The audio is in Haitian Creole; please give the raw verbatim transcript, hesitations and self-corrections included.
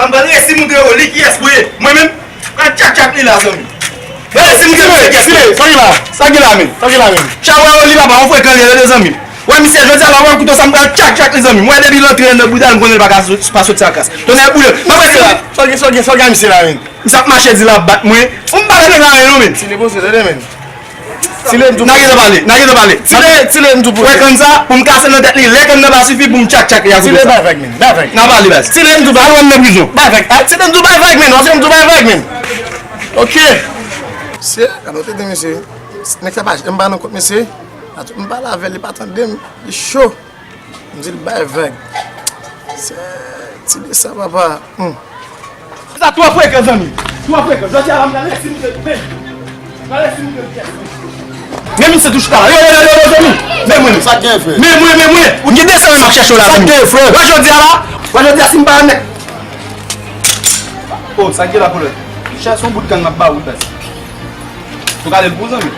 M pral resi moutre yo li kiyès pou ye. Mwen menm, m pral tchak tchak li la, zanmi. M pral resi moutre yo li kiyès pou ye. Sa ki la? Sa ki la, men? Sa ki la, men? Chawè yo li papa, yon frekan li, tande, zanmi. Wè, misye, jodi a la, wè, kouto sa, m pral tchak tchak li, zanmi. Mwen, depi l antre anndan bouda l, m konnen l pa ka sot-, pa sòti sa klas. Tonnè boule. Sa ki la, sa ki, sa ki misye la, men? Misye ap mache di l ap bat mwen. M pa renmen nan anyen non, men. Tile poze, tande, men. Tile m tou. N a gentan pale, n a gentan pale. Tile, tile m tou poze. Wè, kann sa, pou m kase nan tèt li, lè kann nan pa sifi pou m tchak tchak li a kouto sa. Tile bay vag, men. Bay vag. N a pale, baz. Tile m tou poze. Al wè m nan prizon. Bay vag. Al tile m tou bay vag, men. Al tile m tou bay vag, men. Ok. Se, gade, w te di, mesye. Nèg sa pa, m pa nan kont, mesye. M pale avè l, li pa tande m. Li cho. M di l bay vag. Se ti de sa, papa. Hmm. Sa twò frekan, zanmi. Twò frekan. Jodi a la, m pral resi moutre l. M pral resi moutre l kiyès. Men misye tou chita la. Yo, yo, yo, yo, yo, zanmi. Men mwen. Sa k gen, frè? Men mwen, men mwen. Ou gen de san m ap chèche w la, zanmi. Sa k gen, frè? Wè jodi a la. Wè jodi a, si m pa nèg. Oh, sa k gen la, kolè? Chè, se yon bout kann m ap ba ou, baz. Ou gade l pou zanmi.